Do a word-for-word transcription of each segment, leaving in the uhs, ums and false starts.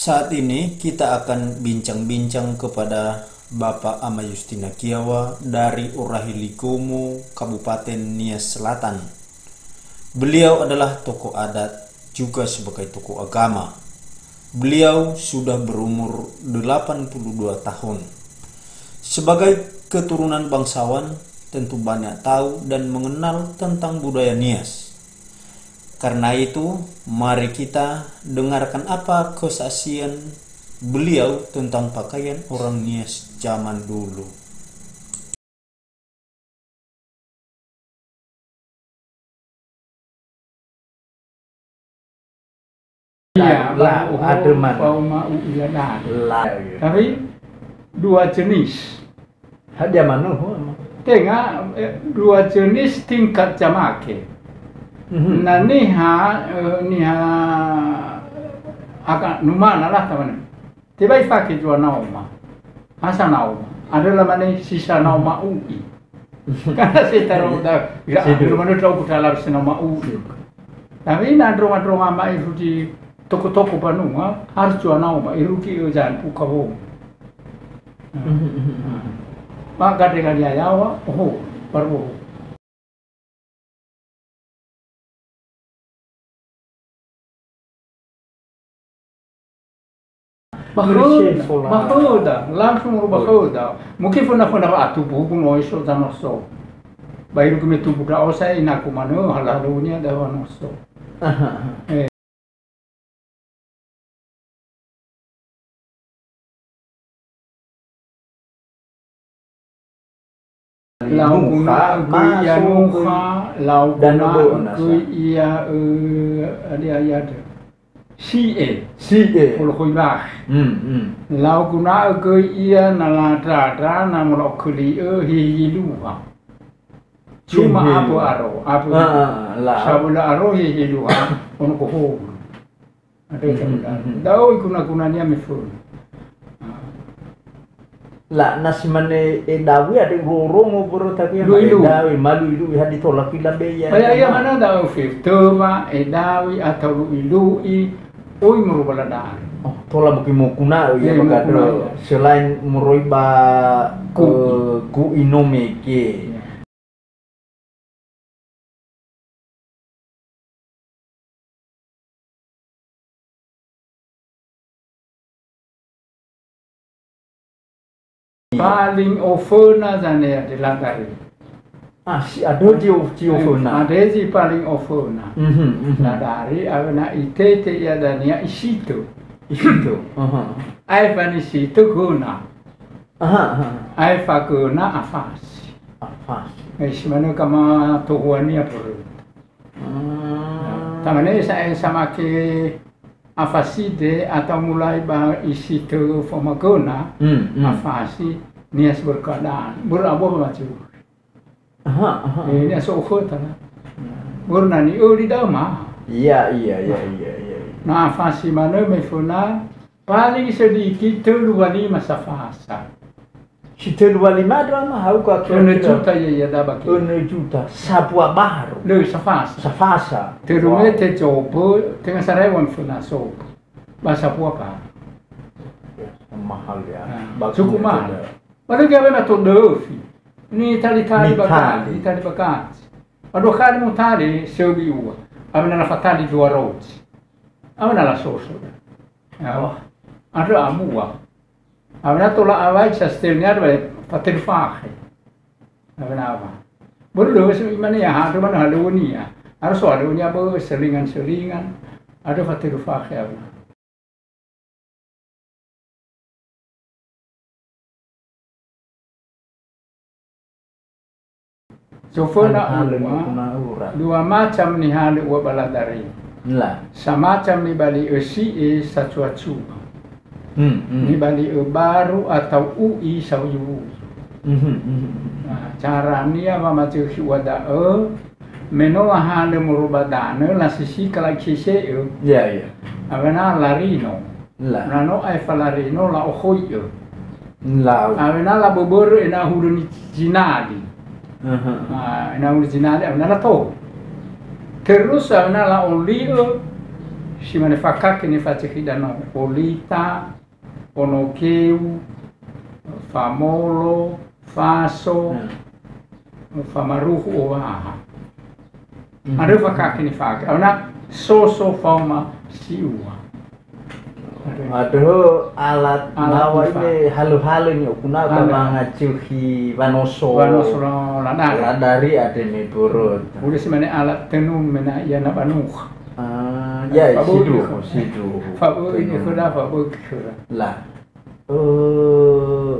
Saat ini kita akan bincang-bincang kepada Bapak Ama Yustina Kiawa dari Orahi Likomo, Kabupaten Nias Selatan. Beliau adalah tokoh adat juga sebagai tokoh agama. Beliau sudah berumur delapan puluh dua tahun. Sebagai keturunan bangsawan, tentu banyak tahu dan mengenal tentang budaya Nias. Karena itu, mari kita dengarkan apa kesaksian beliau tentang pakaian orang Nias zaman dulu. Iya, la, bau, ada mana? Bau ma'u ila dan. La. Tapi dua jenis. Hadia manu, ho, ama? Tenga, eh, dua jenis tingkat jamake. Mhm. Na niha, eh, niha aka numana lah, tamane. Tebai fake zua naoma. Hasa naoma. Ada lamane sisa naoma u'i. Karena saya taruh dah, ya, Sidu. Belum ada tahu kita harus naoma u'i. Sidu. Tapi na ndronga-ndronga ma'i fuji toko-toko banua, harus zua naoma, irugi ozan uka wong. Mhm, mhm, mhm. Maka dengan yayawa, oho, baru oho. Ba khöda, ba khöda, langsung ba khöda. Mungkin föna-föna wa'atubu gunoi so danoso. Ba irugi me tubu da'o sa inaku manö halalunia da wanoso. Aha, aha. Eh. Lau guna'ö göi ia nukha, lau guna'ö göi ia, eh, adia ia dö. Si'e. Si'e. Folokhoi wah. Hmm, hmm. Lau guna'ö göi ia na ladra-dra na mola'o köli'ö hihi luha. Cuma abö aro, abö. Ah, ah, la. Sabölö aro hihi luha, ono kohou. Ada. Hmm, hmm, hmm. Da'ö iguna-gunania meföna. Ah. La, na si mane e dawi ada urongo boro tapi ya Lui-lui. E dawi, ma lui-lui hadi tola kila be ya. Ba ya, ya, mana da'ö fir töma, e dawi atau lui-lui, oi muru bala da'ö. Oh, tola buki mokuna ya, ya, maka mokuna, ya. Selain moroi ba, kui. Eh, kui nomeke. Ya. Paling oföna zanea de ladari. Ah, si ada zi o-, zi oföna. Ada zi paling oföna. Mhm, mhm. Ladari awena itete ia dania isitö. Isitö. Aha. Aefa nisitö göna. Aha, aha. Aefa göna afasi. Afasi. Eh, si manö kama tohuania börö. Hmm. Tamane sa-, samake afasi de atau mulai ba isitö faoma göna, hmm, hmm, afasi nias berkeadaan. Börö abo macu. Aha, aha. Eh, nias oföna. Börö na ni'öli da'ö ma. Iya, iya, iya, iya, iya, iya. Na afasi manö me föna Paling sedikit tölu wa lima safasa. Si tölu wa lima dra ma hau ka kira-kira. Önö juta ya, ya daba ke. Önö juta. Sabua baru. Lö safasa. Safasa. Tölu mete cobo, tenga sarai wa föna sobo. Ba sabua baru. Mahal ya. Ah, cukup mahal. Baru gawe na to döfi. Ni tali-tali bakati, ni tali bakati. Ba dua kali mutali, sebi ua. Awena na fatali dua rozi. Awena la soso. Ya. Andrö abua. Awena tola awai sa setelnia dua fatelu fakhe. Awena awa. Börö döwö si imane ya, andrö mana halönia. Harus halönia bö selingan-selingan. Andrö fatelu fakhe awena. Soföna ua, dua macam nihalö ua ba ladari. La. Samacam nibali'ö si'e sacua-cua. Hmm, hmm. Nibali'ö baru atau u'i saoyu-oyu. Mhm, mhm. Nah, carania wamazökhi ua da'ö, me no lahalö moroi ba danö, lasisika lakise'ö. Ya, ya. Awena larino. La. Na no aefa larino la'ohoi'ö. Lau. Awena laböbörö ena'ö hulö ni zinali. Aha. Ah, ena'ö hulö zinali, awena lato. Terus awena la'oli'ö Si mane fakake nifazökhi danö, olita, onokeu, famolo, faso, hmm, famaruhu, owaha. Hmm. Andrö fakake nifake. Aona soso faoma siua. Andrö alat, alat bawa nifa-, ini halo-halo ni okuna, halo, ba mangazökhi wanoso. Wanoso la-, ladari. Ladari ade me böröta. Udah si mane alat tenun mena ia na banukha. Ah, ya, faböi sidu, khö-, sidu. Faböi khöda, faböi khöda. La. Eh,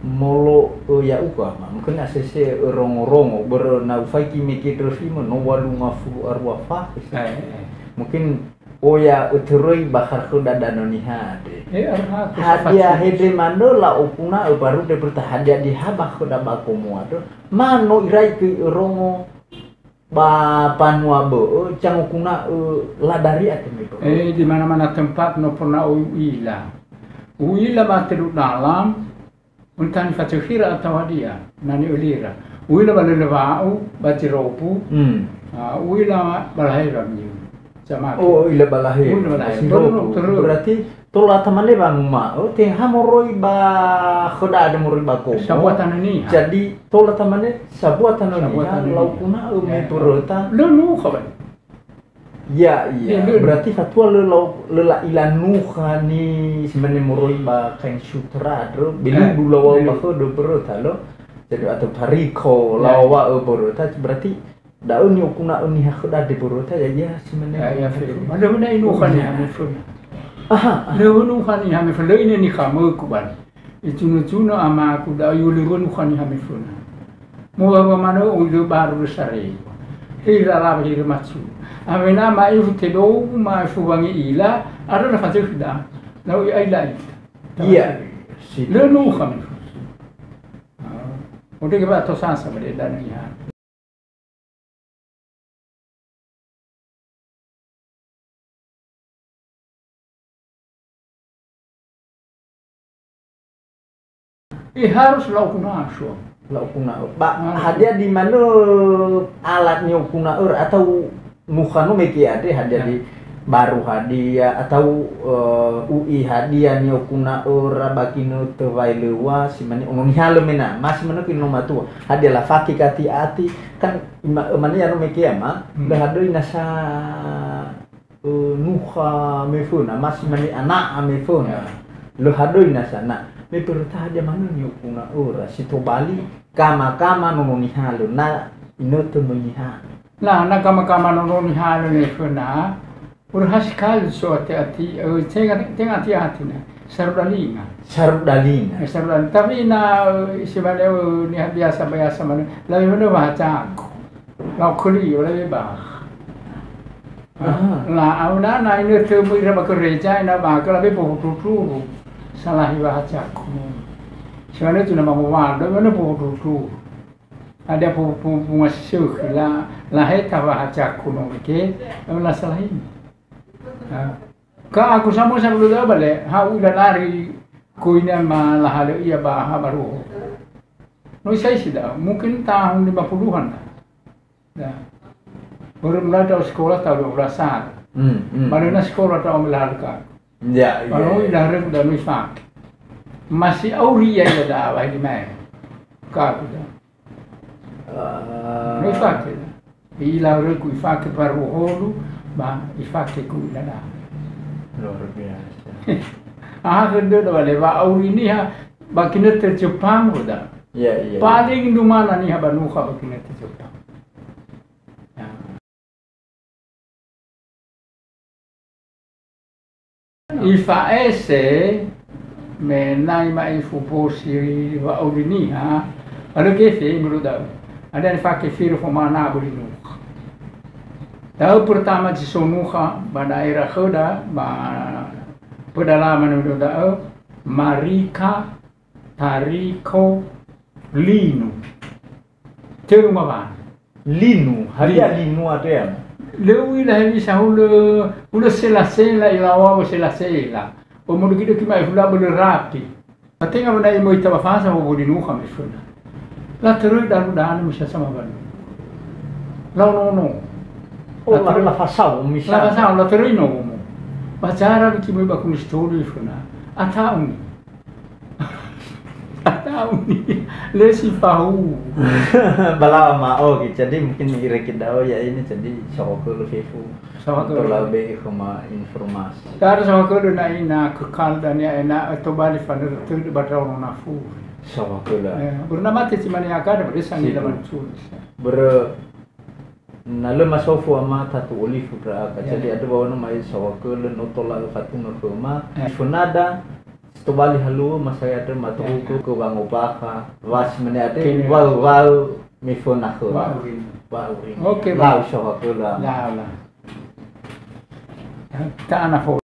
molo, eh, ya'ugö, Ama, mungkin asese, eh, rongo-rongo, börö na ufaigi mege ndröfi mö, no walu ngafulu arua fakhe. Eh, eh. Mungkin oya ötöröi ba khöda danö niha andre. Eh, arhaku. Hadia safatus. Hede manö la'oguna'ö baru de berta hadia di ha ba khöda ba komo andrö, ma no irai göi örongo ba mbanua bö'ö, zangoguna'ö ladari ate me bö'ö. Eh, di mana-mana tempat no pernah u'ila. U'ila ba tölu dalam, entah nifazökhira atau hadia, na ni'ölira. U'ila ba lölö wa'u, ba Zirobu, hmm, ah, u'ila ba Lahera miu. Zamaki. Oh, u'ila ba Lahera. U'ila ba Lahera. Zirobu. Terus, terus. Berarti tola tamane wanguma'ö, tenga moroi ba khöda andre moroi ba komo. Sabua tanö niha. Jadi, tola tamane sabua tanö niha, sabua tanö niha. La'oguna'ö me böröta. Lö nukha, Bang. Ya, iya. Ya, lö. Berarti fatua lö lau-, lö la'ila nukha ni si mane moroi ba kain sutra andrö, beludu, eh, lawa'ö, beludu, ba khöda böröta lo. Jadi, atau tariko, ya, lawa'ö böröta, berarti da'ö ni'oguna'ö niha khöda andre böröta, ya, ya, si mane. Ya, ya, fefu. Lö huna inukha niha me föna. Aha, aha. Lö huna nukha niha me föna. Lö ine nikhamöku bani. Itunu-tunu amaku da'ö yulurö nukha niha me föna. Muhawa manö u'ila baru sare. Hira lawa hira macu. Awena ma'ifu tedou, ma'ifu wange'ila, andrö na fazökhi da. Na u'ila ita. Iya. Lö nukha me föna. Ah, udah ke ba to sasa ba de danö niha. Eh, harus la'oguna'ö, so. La'oguna'ö. Ba, harus. Hadia di manö alat ni'oguna'öra atau nukha no mege andre hadia, ya, di baru hadia atau, eh, u'i hadia ni'oguna'öra ba ginötö waelewa si mane ono nihalö mena, ma si manö göi no matua. Hadia lafake gati-ati, kan ima-, mane ano mege ama, hmm, lö hadöi nasa, eh, nukha me föna, ma si mane ana'a me föna. Ya. Lö hadöi nasa na. Me böröta hadia manö ni'oguna'öra, si tobali, kama-kama nono nihalö, na inötö möi nihalö. Na, na kama-kama nono nihalö me föna, urhas kali so ati-ati, eh, tenga, tenga ati-ati na. Saru dalinga. Saru dalinga. Eh, saru dalinga. Tapi na, eh, si mane, eh, niha biasa-biasa manö, lawe manö wahacaku. Lau kuli, lawe ba. Aha. La, au na, na inötö möi ira ba gereja, ina ba, ke lawe bohu tuturu. Salahi wahacaku. Si mane tu na mangowalu, lawe manö bohu tuturu. Ada pu-, pu-, punga sesökhi la, laheta wahacaku no mege, la salahi. Ha. Ka aku samo sa bulu da bale, ha u'ila lari koine ma lahalö ia ba ha baruho. No isa isi da, mungkin tahun lima puluhan da. Da. Baru mulai da sekolah tahun dua belas an. Hmm, hmm. Baru na sekolah tahun lahar ka. Ya, ya. Baru ya. Lahar da no ifake. Masih auri ya da, wahai di mai. Ka aku da. Ah. No ifake. I'ila örögu ifake baru holu, ba ifake ku ila da. Luar biasa. Aha khö dödö wale wa auri niha ba ginötö Jepang da. Iya, iya. Paling dumana niha ba nukha ba ginötö Jepang. Ya. Ifa'ese me nai ma'ifu bosi wa'auri niha, ba lö gefe menurut da'ö. Ada nifake firo fomana böli nukha. Da'ö pertama zi so nukha ba daerah khöda, ba pedalaman menurut da'ö, Marika, Tariko, Linu. Tölu ngawana. Linu, hadia linu. Linu ate ama? Lö u'ila hewisa hulö, hulö sela-sela, ila wawo sela-sela. Omo döki-döki mai hula bölö rapi. Fatenga wena imöi taba fasa wowo di nukha me föna. Latöröi dalu danö misa sama balu. Lau nono. Oh, latöröi. La, lafasao misa. Lafasao, latöröi nomo. Ba zara wiki möi ba Kunistolu iföna. Ata'uni. Ata'uni. Lesi fahu. Balawa ma'o ki. Jadi mungkin ireki da'ö ya ini, jadi sawakölö fefu. Sawakölö. Tola be khöma informasi. Dar sawakölö na ina kekal dania ena tobali fanötö ba ndraono nafu. Sawakölö. Eh, börö na mate si mane agada börö sangila mancun. Börö Na lö masofu ama tatu olifu ndra'aga. Ya. Jadi andrö wa ono mai sawakölö no tola öfatunö khöma. Ya. Fönada tobali haluo masai andrö matohu ya, ya, ke wangobakha. Was mene andrö wau wau miföna khöma. Wau ring. Wau ring. Oke, lau sawakölö. Lau la. Ta'ana fo.